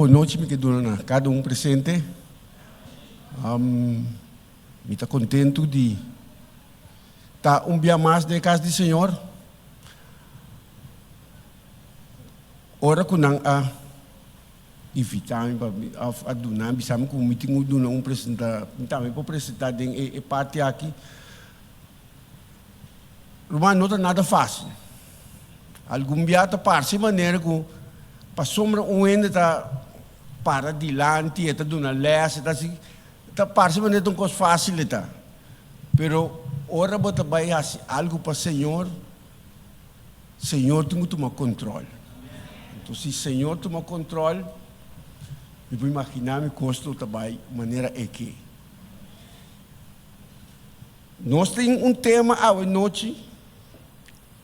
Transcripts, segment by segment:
Bon nochi mi ke duna na kada un presente. Mi ta kontentu di ta un bia mas den e kas di Señor. Ora ku nan a invitá mi pa òf a duna mi bisa mi ku mi tin ku duna un presenta mi tambe por presentá den e parti aki. Ruman, no ta nada fácil. Algun bia ta parse manera ku pasobra un hende ta para dilanti, e ta duna lès, e ta hasi, ta parse manera ta un kos fácil e ta. Pero ora bo ta bai hasi algu pa Señor, Señor tin ku tuma kontròl. Anto si Señor tuma kontròl, mi por imaginá mi kos lo ta bai manera e ke. Nos tin un tema awe nochi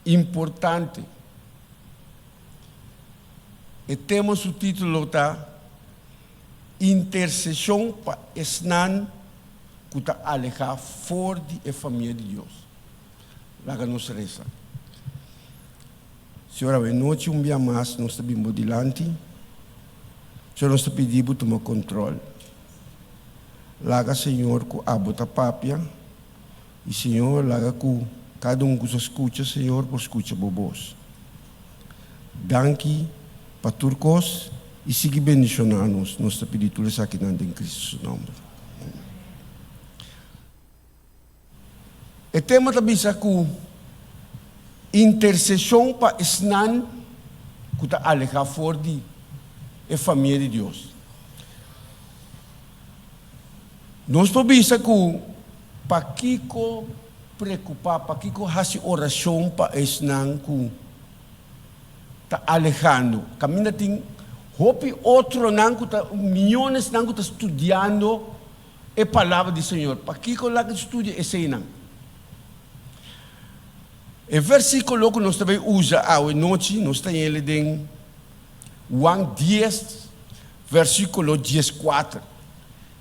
importante. E tema su título ta Interseshon pa esnan ku ta alehá for di e famia di Dios. Laga nos resa. Señor, awe nochi un bia mas nos ta bin bo dilanti. Señor, nos ta pidi bo tuma control. Laga, Señor, ku abo ta papia, i, Señor, laga ku kada un ku sa skucha, Señor, por skucha bo bos. Danki pa tur kos, i sigui bendishoná nos. Nos ta pidi tur esakinan den Kristu su nòmber. Amèn. E tema ta bisa ku interseshon pa esnan ku ta alehá for di e famia di Dios. Nos por bisa ku pakiko preokupá, pakiko hasi orashon pa esnan ku ta alehando? Kaminda tin hopi otronan ku ta, miyonesnan ku ta studiando E palabra di Señor. Pakiko laga studia eseinan? E versikulo ku nos ta bai usa awe nochi, nos ta hel den Juan dies, versikulo dieskuater.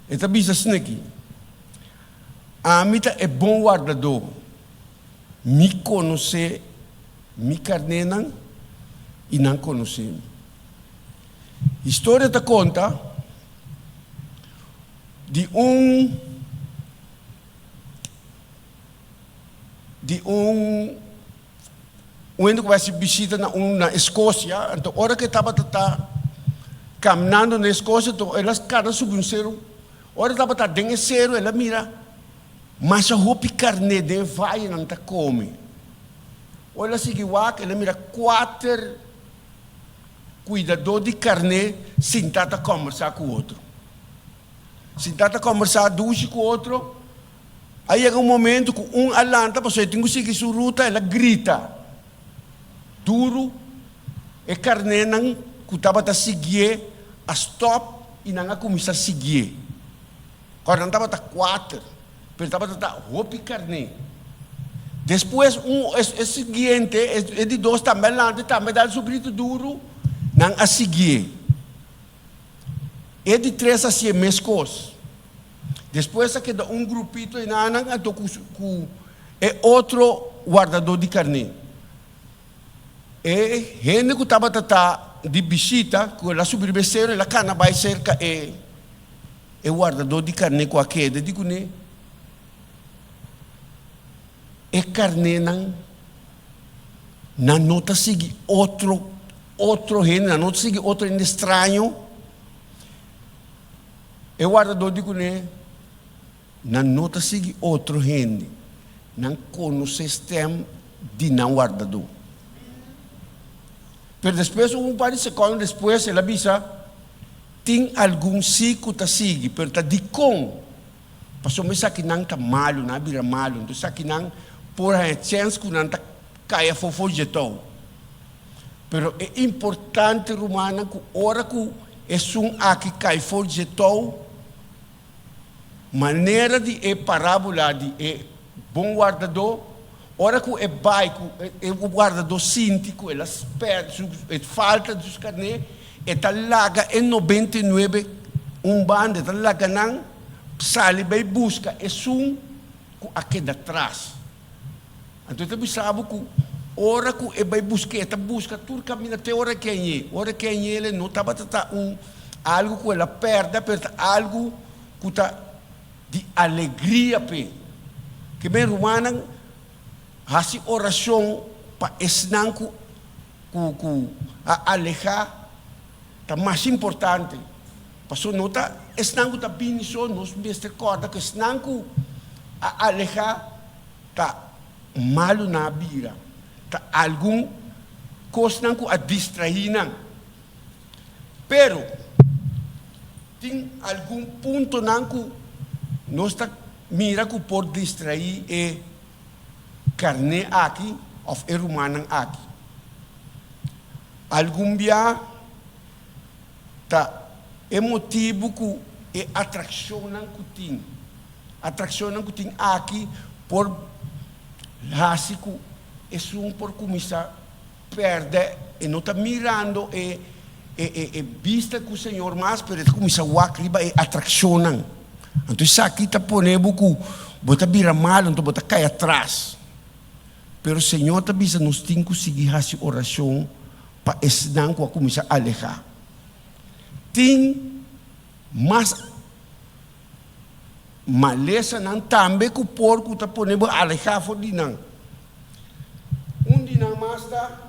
E ta bisa asina aki, Ami ta e bon wardadó, mi konosé mi karnénan i nan konosé mi. Historia ta konta di un di un un hende ku bai hasi bishita na un na Eskosia, anto ora ku e tabata ta kaminando na Eskosia anto el a kana subi un seru, ora e tabata den e seru el a mira masha hopi karné den e vayenan ta kome, ora el a sigui wak el a mira kuater Kuidadó di karné sintá ta kòmbersá ku otro. Sintá ta kòmbersá dushi ku otro. A yega un momentu ku un a lanta pasobra e tin ku sigui su ruta, el a grita duru. E karnénan ku tabata siguié a stòp i nan a kuminsá siguié. Kòrda nan tabata kuater, pero tabata ta hopi karné. Despues un e siguiente, e di dos tambe a lanta i tambe a dal su gritu duru, nan a siguié. E di tres a hasié meskos. Despues a keda un grupito enanan anto ku ku e otro wardadó di karné. E hende ku tabata ta di bishita, ku el a subi riba e sero, el a kana bai serka e. E wardadó di karné ku a keda di kuné, E karnénan, nan no ta sigui otro otro hende, nan no ta sigui otro hende straño. E wardadó di kuné, Nan no ta sigui otro hende, nan konosé stèm di nan wardadó. Pero despues, un par di sekondo despues, el a bisa, Tin algun sí ku ta sigui, pero ta dikon? Pasobra esakinan ta malu, nan a bira malu, enton esakinan por haña chèns ku nan ta kai afó for dje tou. Pero e importante, rumannan, ku ora ku esun aki kai for dje tou, Manera di e parábola di e bon wardadó, ora ku e bai ku e wardadó sinti ku el a pèrdè su e falta di su karné, e ta laga e 99 un banda, e ta laga nan sali bai buska esun ku a keda tras. Anto e ta bisa bo ku ora ku e bai busk'é, e ta buska tur kaminda te ora ke a ñe. Ora ke a ñe, el no tabata ta un. Algu ku el a pèrdè, pero ta algu ku ta di alegria p'e. Ke men rumannan hasi orashon pa esnan ku ku a alehá ta mas importante. Pasobra no ta esnan ku ta bini so, nos mester kòrda ku esnan ku a alehá ta malu nan a bira, ta algun kosnan ku a distraí nan. Pero, tin algun puntonan ku nos ta mira ku por distraí e karné aki òf e rumannan aki. Algun bia ta e motibu ku e atrakshonnan ku tin, atrakshonnan ku tin aki por hasi ku esun por kuminsá Pèrdè, e no ta mirando e e bista ku Señor mas, pero e ta kuminsá wak riba e atrakshonnan. Anto esaki ta pone bo ku bo ta bira malu, anto bo ta kai atras. Pero Señor ta bisa nos tin ku sigui hasi orashon pa esnan ku a kuminsá alehá. Tin mas malesanan tambe ku por ku ta pone bo alehá for di nan. Un di nan mas ta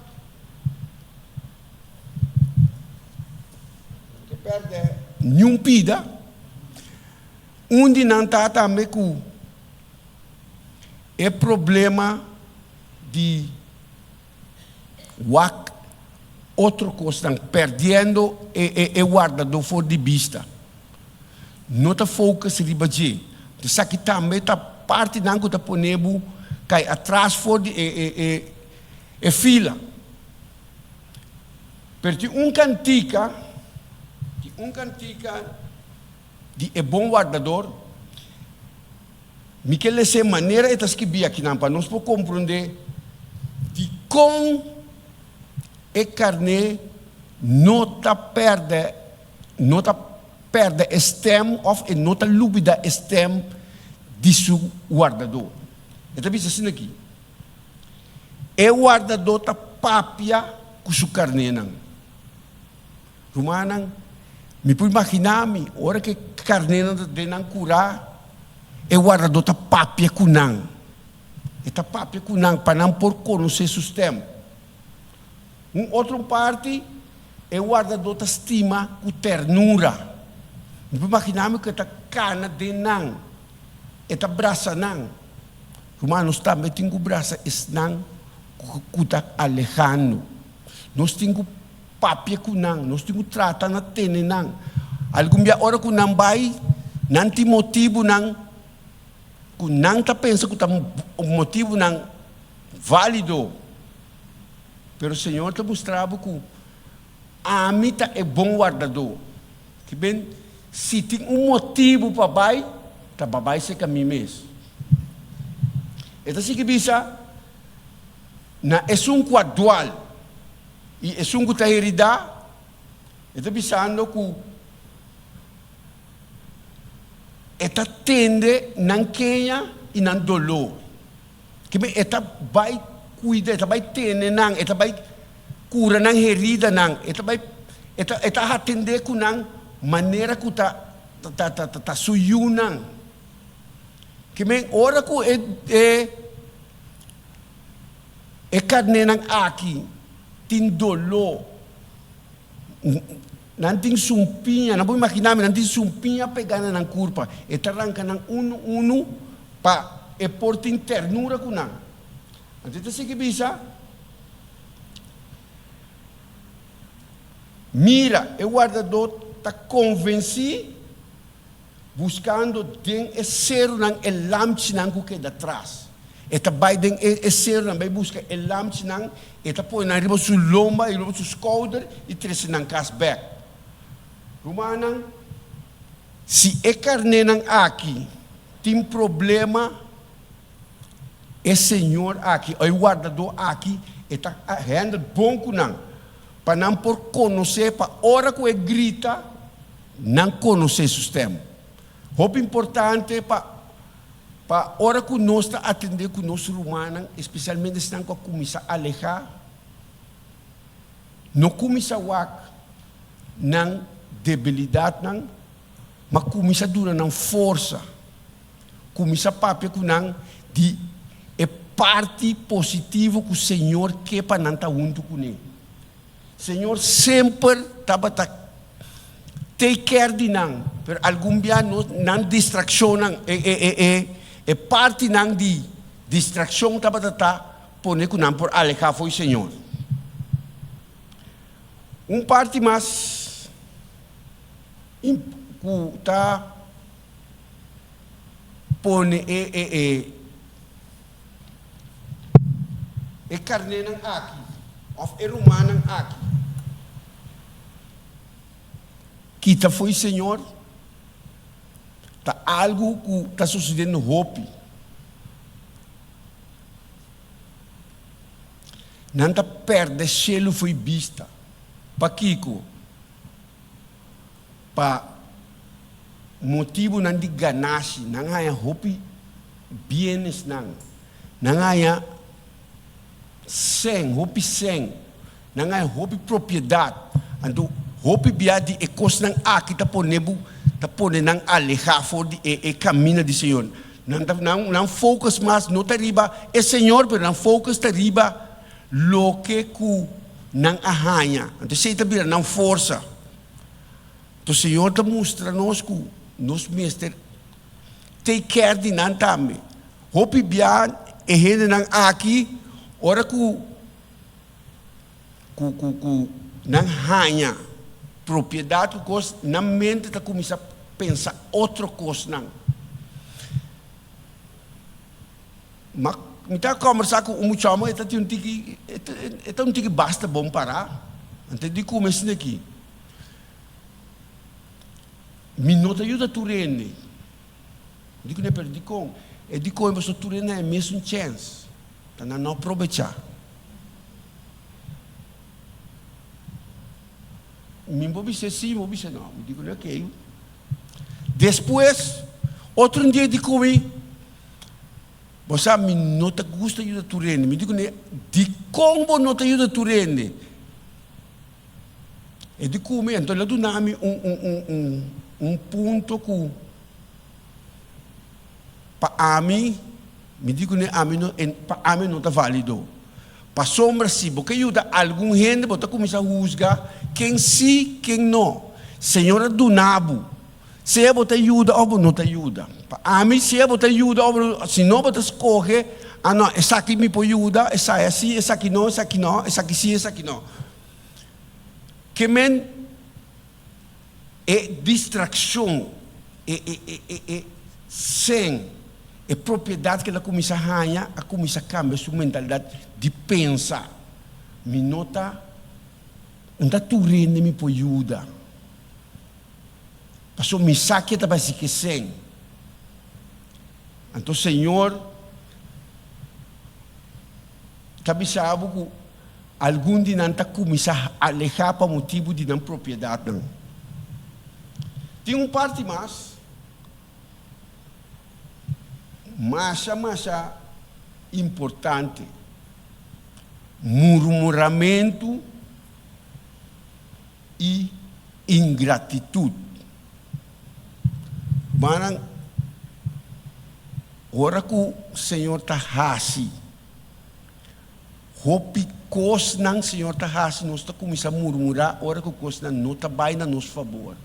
No ke pèrdè niun pida. Un di nan ta tambe ku e problema di wak otro kosnan, pèrdiendo e wardadó for di bista. No ta focus riba dje. Esaki tambe ta partinan ku ta pone bo kai atras for di e fila. Pero tin un kantika, tin un kantika di e bon wardador, mi ke les'é manera e ta skibí akinan pa nos por komprondé dikon e karné no ta pèrdè no ta pèrdè e stèm òf e no ta lubidá e stèm di su wardadó. E ta bisa asina aki, E wardadó ta papia ku su karnénan. Rumannan, mi por imaginá mi ora ku e karnénan ta den nan kurá, e wardadó ta papia ku nan. E ta papia ku nan pa nan por konosé su stèm. Un otro parti, e wardadó ta stima ku ternura. Mi por imaginá mi ku e ta kana den nan, e ta brasa nan. Ruman, nos tambe tin ku brasa esnan ku ta alehando. Nos tin ku papia ku nan, nos tin ku trata na tene nan. Algun bia ora ku nan bai, nan tin motibunan ku nan ta pensa ku ta motibunan válido. Pero Señor ta mustra bo ku ami ta e bon wardadó. Ki ben, si tin un motibu pa bai, ta pa bai serka mi mes. E ta sigui bisa, Na esun ku a dual i esun ku ta heridá, e ta bisando ku e ta tende nan keña i nan doló. Kibe e ta bai kuida, e ta bai tene nan, e ta bai kura nan heridanan, e ta bai, e ta, e ta atendé ku nan manera ku ta, ta, ta, ta, ta su yunan. Kibe ora ku e, e, e karnénan aki tin doló, nan tin sumpiña, nan por imaginá mi, nan tin sumpiña pegá na nan kurpa, e ta ranka nan unu unu pa e por tin ternura ku nan. Anto e ta sigui bisa, Mira, e wardadó ta konvensí, buskando den e serunan e lamchinan ku keda tras. E ta bai den e serunan bai buska e lamchinan, e ta pone nan riba su lomba i riba su skouder i trese nan kas bèk. Rumannan, si e karnénan aki tin problema, e señor aki o e wardadó aki e ta handle bon ku nan pa nan por konosé pa ora ku e grita nan konosé su stèm. Hopi importante pa pa ora ku nos ta atendé ku nos rumannan, espesialmente esnan ku a kuminsá alehá, no kuminsá wak nan. debilidatnan, ma kuminsá duna nan forsa. Kuminsá papia ku nan di e parti positivo ku Señor ke pa nan ta huntu kuné. Señor semper tabata take care di nan, pero algun bia nos nan distraccionnan, e e e e e partinan di distraccion tabata ta pone cu nan por aleha fo'i Señor. Un parti mas cu ta pone e e e. E karnénan aki, òf e rumannan aki, kita fo'i Señor, ta algu ku ta sosodendo hopi. Nan ta pèrdè shelu fo'i bista. Pakiko? Pa motibunan di ganashi, nan haña hopi bienesnan, nan haña sèn, hopi sèn, nan haña hopi propiedat. Anto hopi bia di e kosnan aki ta pone bo, ta pone nan alehá for di e e kaminda di Señor. Nan ta nan nan focus mas no ta riba e Señor, pero nan focus ta riba Loke ku nan a haña. Anto esei ta bira nan forsa. Anto Señor ta mustra nos ku nos mester take care di nan tambe. Hopi bia e hendenan aki ora ku ku ku ku nan haña propiedat ku kos, nan mente ta kuminsá pensa otro kosnan. Ma mi ta kombersá ku un muchòmber, e ta tin un tiki, e ta un tiki basta bon pará. Anto e di ku mi asina aki, Mi no ta yuda tur hende. Mi di kuné, pero dikon? E di kon pasobra tur hende a e mesun chèns, ta nan no probechá. Mi por bis'é sí, mi por bis'é no. Mi di kuné, okey. Despues, otro un dia e di ku mi, Bo sa, mi no ta gusta yuda tur hende. Mi di kuné, Dikon bo no ta yuda tur hende? E di ku mi, anto el a duna mi un, un, un, un, un punto ku pa ami, mi di kuné, ami no, pa ami no ta válido. Pasobra si bo ke yuda algun hende, bo ta kuminsá husga ken sí, ken no. Señor a duna bo. Sea bo ta yuda òf bo no ta yuda. Pa ami, sea bo ta yuda òf bo no, si no bo ta skohe, ah no, esaki mi por yuda, esaya sí, esaki no, esaki no, esaki sí, esaki no. Ke men e distrakshon, e e e e e sèn, e propiedat ke el a kuminsá haña a kuminsá kambia su mentalidat di pensa, mi no ta, no ta tur hende mi por yuda. Pasobra mi sa ke ta bai si ke sèn. Anto Señor ta bisa bo ku algun di nan ta kuminsá alehá pa motibu di nan propiedatnan. Tin un parti mas, masha masha importante, murmuramentu i ingratitut. Manan, ora ku Señor ta hasi hopi kosnan, Señor ta hasi, nos ta kuminsá murmurá ora ku kosnan no ta bai na nos fabor.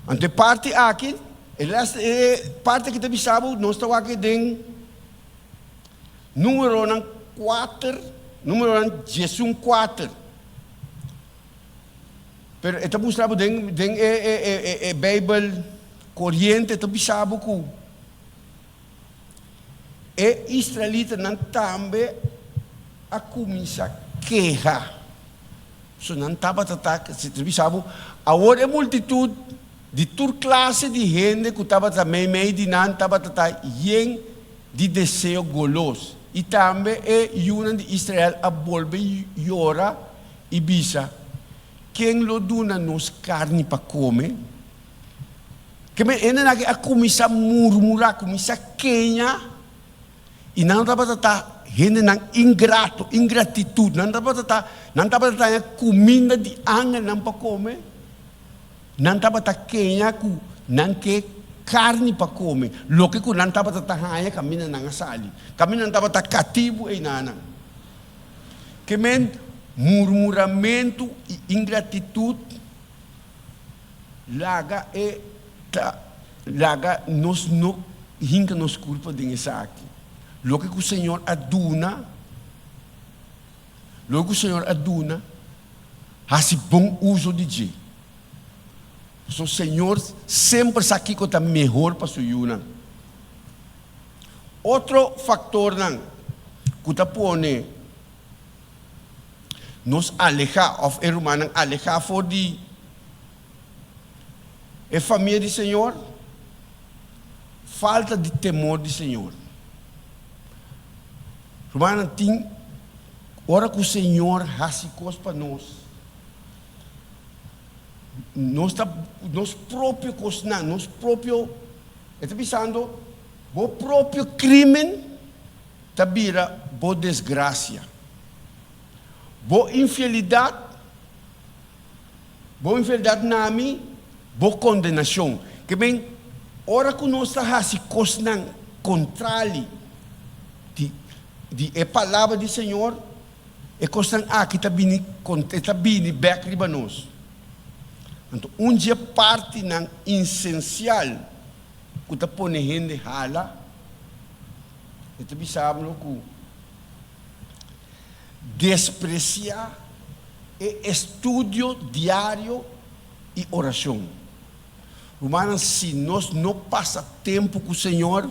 Anto e parti aki, e lès, e parti aki ta bisa bo, nos ta wak den Númeronan kuater, Númeronan diesun kuater. Pero e ta mustra bo den den e e e e Bijbel koriente ta bisa bo ku e israelitanan tambe a kuminsá keha. So nan tabata ta si ta bisa bo awor e multitut di tur klase di hende ku tabata meimei di nan tabata ta yen di deseo golos. I tambe e yunan di Israel a bolbe yora i bisa, Ken lo duna nos karni pa kome? Keme hendenan aki a kuminsá murmurá, kuminsá keña, i nan tabata ta hendenan ingrato, ingratitut. Nan tabata ta, nan tabata taña kuminda di angelnan pa kome. Nan tabata keña ku nan ke karni pa kome, loke ku nan tabata ta haña kaminda nan a sali, kaminda nan tabata katibu einanan. Ke men murmuramentu i ingratitut laga e ta laga nos no hinka nos kurpa den esaki. Loke ku Señor a duna, loke ku Señor a duna, hasi bon uso di dje. Pasobra Señor semper sa kiko ta mehor pa su yunan. Otro faktornan ku ta pone nos alehá òf e rumannan alehá for di e famia di Señor, falta di temor di Señor. Rumannan, tin ora ku Señor hasi kos pa nos, nos ta nos propio kosnan, nos propio, e ta bisando, bo propio krimen ta bira bo desgrasia. Bo infielidat, bo infielidat na mi, bo kondenashon. Ke men, ora ku nos ta hasi kosnan kontrali di di e palabra di Señor, e kosnan aki ta bini e ta bini bèk riba nos. Anto un dje partinan insensial ku ta pone hende hala, e ta bisa bo ku despresiá e estudio diario i orashon. Rumannan, si nos no pasa tempu ku Señor,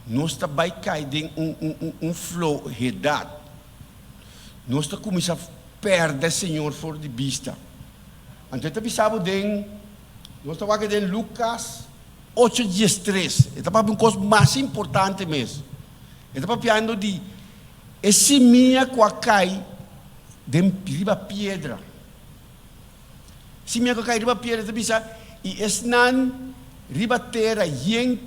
nos ta bai kai den un un un flohedat. Nos ta kuminsá pèrdè Señor for di bista. Anto e ta bisa bo den, nos ta wak den Lukas ocho diestres, e ta papia un kos mas importante mes. E ta papiando di e simia ku a kai den riba piedra. Simia ku a kai riba piedra ta bisa, i esnan riba tera yen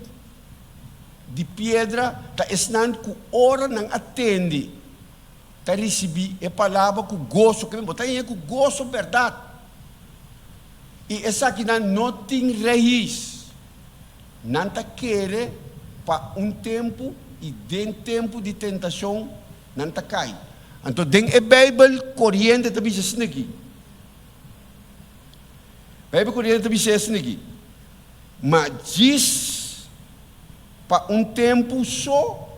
di piedra ta esnan ku ora nan a tende ta risibí e palabra ku goso. Ke men bo ta haña ku goso bèrdat. I esakinan no tin rais. Nan ta kere pa un tempu i den tempu di tentashon nan ta kai. Anto den e Beibel Koriente ta bisa asina aki. Beibel Koriente ta bisa asina aki, Ma djis pa un tempu so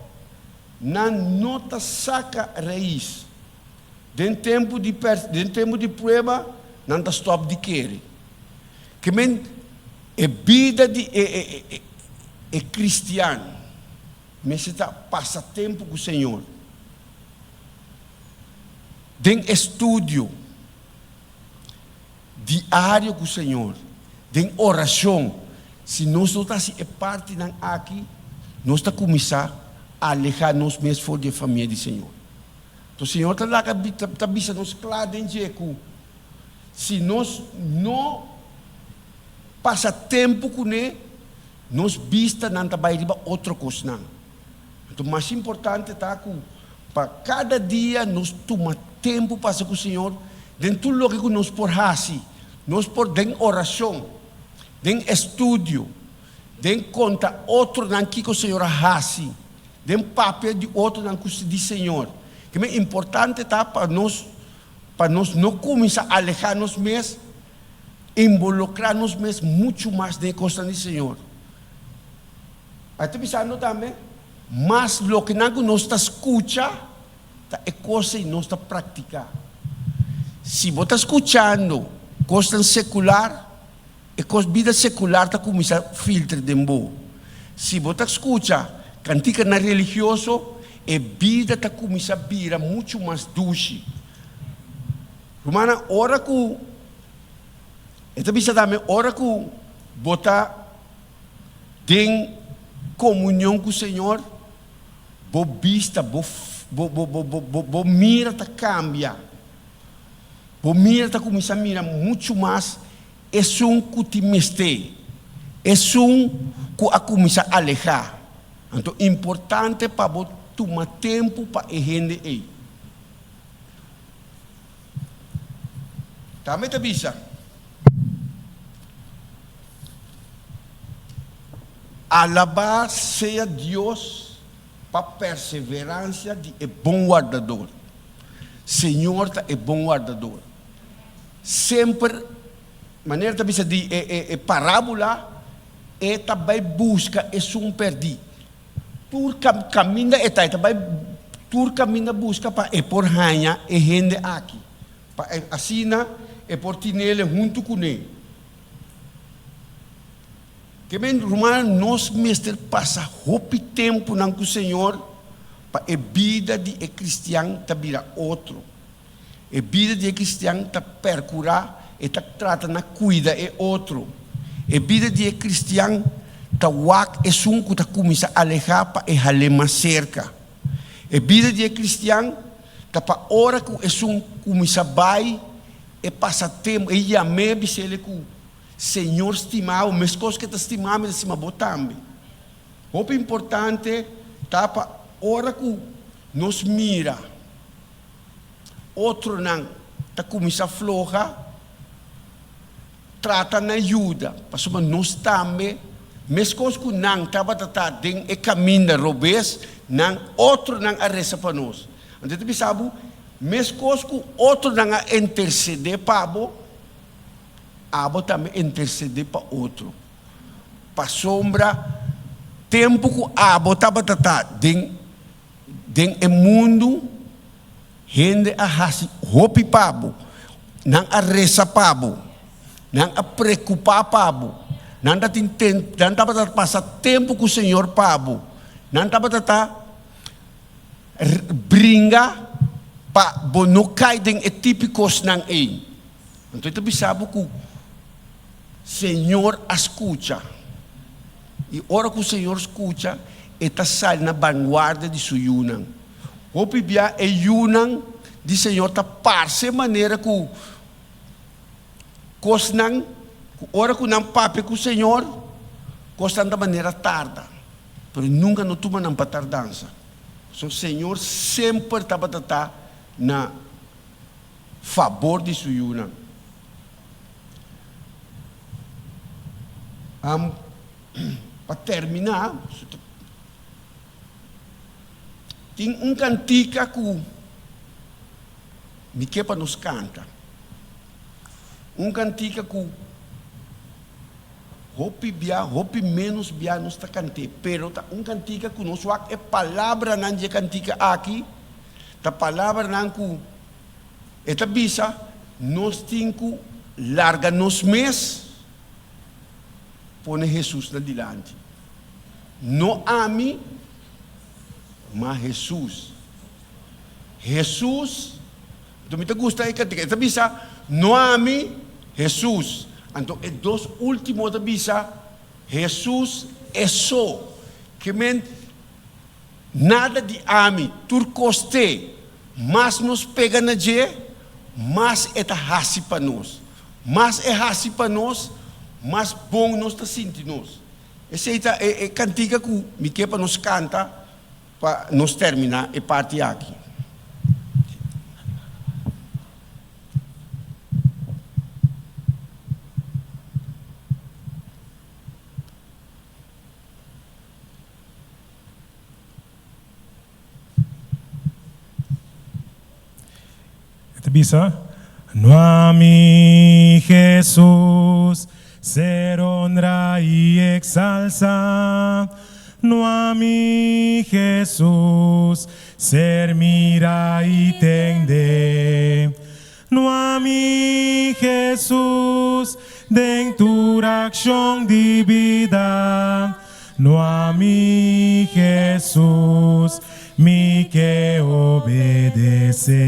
nan no ta saka rais. Den tempu di den tempu di prueba nan ta stòp di kere. Ke men e bida di e e e e kristian mester ta pasa tempu ku Señor den estudio diario ku Señor, den orashon. Si nos no ta hasi e partinan aki, nos ta kuminsá alehá nos mes for di e famia di Señor. Enton Señor ta laga ta bisa nos kla den dje ku si nos no pasa tempu kuné, nos bistanan ta bai riba otro kosnan. Enton mas importante ta ku pa kada dia nos tuma tempu pasa ku Señor den tur loke ku nos por hasi. Nos por den orashon, den estudio, den konta otronan kiko Señor a hasi. Den papia di otronan ku di Señor. Kimen importante ta pa nos pa nos no kuminsá alehá nos mes, involukrá nos mes muchu mas den e kosnan di Señor. A ta bisando tambe, mas lokenan ku nos ta skucha ta e kos ei nos ta praktiká. Si bo ta skuchando kosnan sekular, E kos bida sekular ta kuminsá filtra den bo. Si bo ta skucha kantikanan religioso, e bida ta kuminsá bira muchu mas dushi. Rumannan, ora ku e ta bisa tambe ora ku bo ta den komunion ku Señor, bo bista, bo bo bo bo mira ta kambia. Bo mira ta kuminsá mira muchu mas esun ku tin mester, esun ku a kuminsá alehá. Anto importante pa bo tuma tempu pa e hende ei. Tambe ta bisa. Alabá sea Dios pa perseveransia di e bon wardador. Señor ta e bon wardador. Semper, manera ta bisa di e parábula, e ta bai buska esun pèrdí. Tur kaminda e ta, e ta bai tur kaminda buska pa e por haña e hende aki, pa asina e por tinele huntu kuné. Ke men, rumannan, nos mester pasa hopi tempunan ku Señor pa e bida di e kristian ta bira otro. E bida di e kristian ta perkurá, e ta trata na kuida e otro. E bida di e kristian ta wak esun ku ta kuminsá alehá pa e hal'é mas serka. E bida di e kristian ta pa ora ku esun kuminsá bai, e pasa tempu, e yam'é bis'el ku. Señor stima bo meskos ke ta stima mi ta stima bo tambe. Hopi importante ta pa ora ku nos mira otronan ta kuminsá floha, trata na yuda, pasobra nos tambe meskos ku nan tabata ta den e kaminda robes, nan otronan a resa pa nos. Anto ta bisa bo, meskos ku otronan a intersedé pa bo, Abo tambe intercede pa otro. Pasobra tempu ku abo tabata ta den den e mundu, hende a hasi hopi pa bo. Nan a resa pa bo. Nan a preocupa pa bo. Nan ta tin nan tabata pasa tempu ku Señor pa bo. Nan tabata ta bringa pa bo no kai den e tipi kosnan ei. Anto e ta bisa bo ku Señor a skucha. I ora ku Señor skucha, e ta sali na banguardia di su yunan. Hopi bia e yunan di Señor ta parse manera ku kosnan ku ora ku nan papia ku Señor, kosnan ta manera tarda. Pero nunka no tuma nan pa tardansa. Pasobra Señor semper tabata ta na fabor di su yunan. Pa terminá, tin un kantika ku mi ke pa nos kanta. Un kantika ku hopi bia, hopi ménos bia nos ta kant'é, pero ta un kantika ku nos wak e palabranan di e kantika aki, ta palabranan ku E ta bisa, Nos tin ku larga nos mes pone Hesus na dilanti. No ami, ma Hesus. Hesus, anto mi ta gusta e kantika, e ta bisa, No ami, Hesus. Anto e dos ultimo ta bisa, Hesus e so. Ke men. Nada di ami, tur kos t'e. Mas nos pega na dje, mas e ta hasi pa nos. Mas e hasi pa nos, mas bon nos ta sinti nos. Esei ta e kantika ku mi ke pa nos kanta pa nos terminá e parti aki. E ta bisa, No ami, Jesus, ser honra i exalsa, no ami, Jesus, ser mira i tende. No ami, Jesus, den tur accion di bida. No ami, Jesus, mi ke obedece.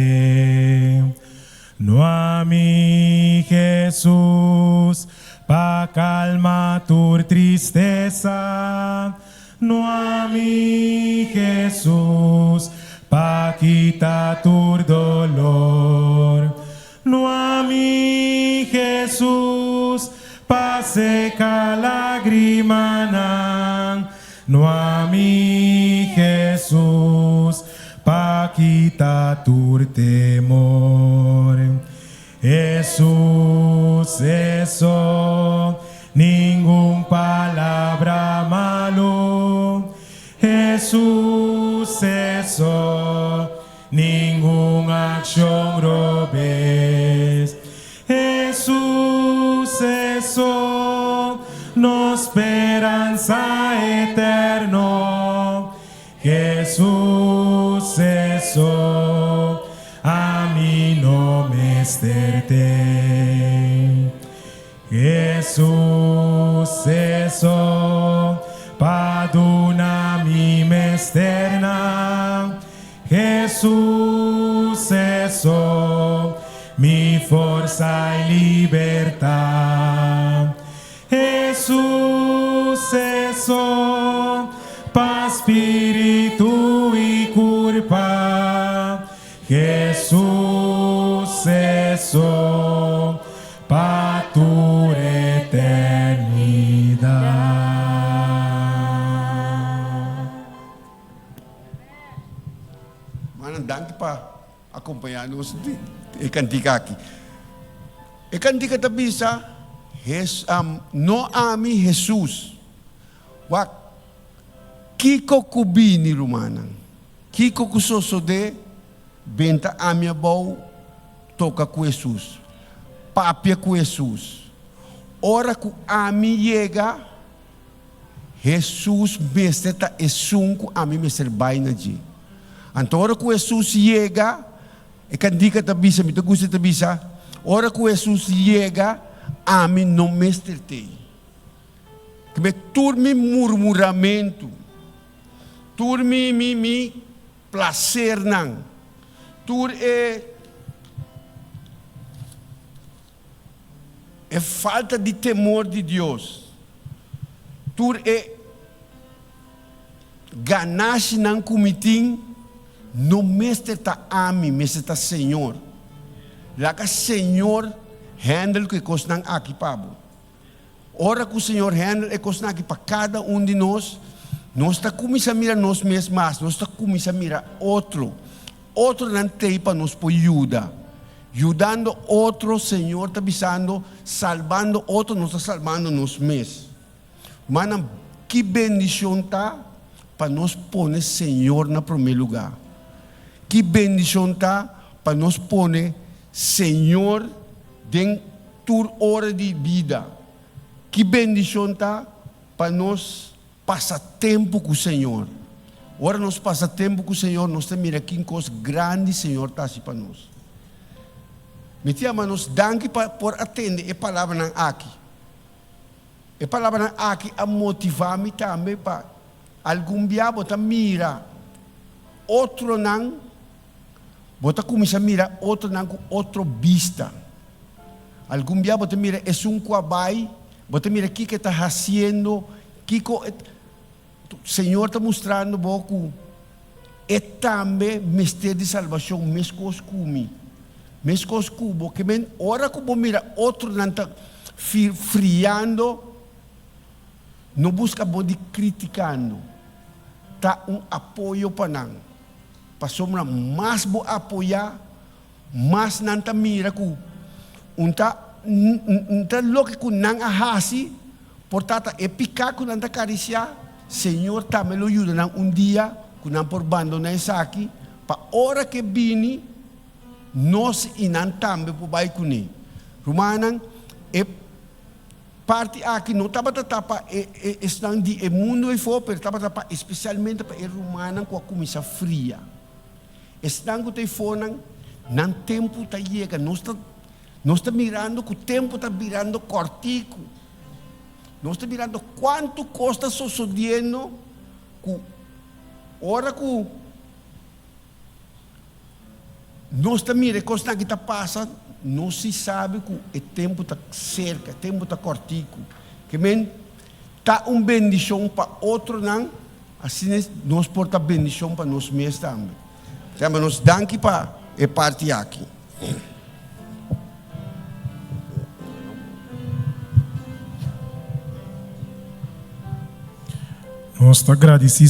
No ami, Jesus, pa calma tur tristesa. No ami, Jesus, pa kita tur dolor. No ami, Jesus, pa seca lagrimanan. No ami, Jesus, pa kita tur temor. Hesus, eso, ningun palabra malu. e so, nos speransa eterno. Hesus e so, ami no mester tei. Hesus e so, pa duna mi mesternan. Hesus e so, mi forsa i libertat. Hesus e so, pa spiritu i kurpa. Hesus e so, pa tur eternidat. Manan danki pa acompaña nos den e cantica aki. E cantica ta bisa, No ami Jesus. Wak, kiko ku bini rumannan? Kiko ku sosodé? Benta ami abou, toka ku Hesus. Papia ku Hesus. Ora ku ami yega, Hesus mester ta esun ku ami mester bai na dje. Anto ora ku Hesus yega, e kantika ta bisa, mi ta gusta e ta bisa, ora ku Hesus yega, ami no mester tei. Kibé tur mi murmuramentu, tur mi mi mi plasernan, tur e e falta di temor di Dios, tur e ganashinan ku mi tin, no mester ta ami, mester ta Señor. Laga Señor handle ku e kosnan aki pa bo. Ora ku Señor handle e kosnan aki pa kada un di nos, nos ta kuminsá mira nos mes mas, nos ta kuminsá mira otro. Otronan t'ei pa nos por yuda. Yudando otro, Señor ta bisando, salbando otro, nos ta salbando nos mes. Manan, ki bendicion ta pa nos pone Señor na prome lugar. Ki bendicion ta pa nos pone Señor den tur ora di bida. Ki bendicion ta pa nos Pasa tempu ku Señor. Ora nos pasa tempu ku Señor, nos ta mira kin kos grandi Señor ta hasi pa nos. Mi ta yama nos danki pa por a tende e palabranan aki. E palabranan aki a motivá mi tambe pa algun bia bo ta mira otronan, bo ta kuminsá mira otronan ku otro bista. Algun bia bo ta mira esun ku a bai. Bo ta mira kiko e ta hasiendo, kiko e Señor ta mustrando bo ku e tambe mester di salbashon meskos ku mi, meskos ku bo. Ke men ora ku bo mira otronan ta friando, no buska bo di kritikando, ta un apoyo pa nan. Pasobra mas bo apoya, Mas nan ta mira ku un ta un ta loke ku nan a hasi por ta ta e piká ku nan ta karisiá, Señor tambe lo yuda nan un dia ku nan por bandoná esaki pa ora ke bini nos i nan tambe por bai kuné. Rumannan, e parti aki no tabata ta pa e esnan di e mundu efó, pero tabata pa espesialmente pa e rumannan ku a kuminsá fria. Esnan ku ta e fonan, nan tempu ta yega. Nos ta, nos ta mirando ku tempu ta birando kòrtiku. Nos ta mirando kuantu kos ta sosodiendo ku ora ku nos ta mira e kosnan aki ta pasa, nos si sabi ku e tempu ta serka, e tempu ta kòrtiku. Ke men ta un bendishon pa otronan. Asina nos por ta bendicion pa nos mes tambe. Yama nos danki pa e parti aki. Nos ta gradici.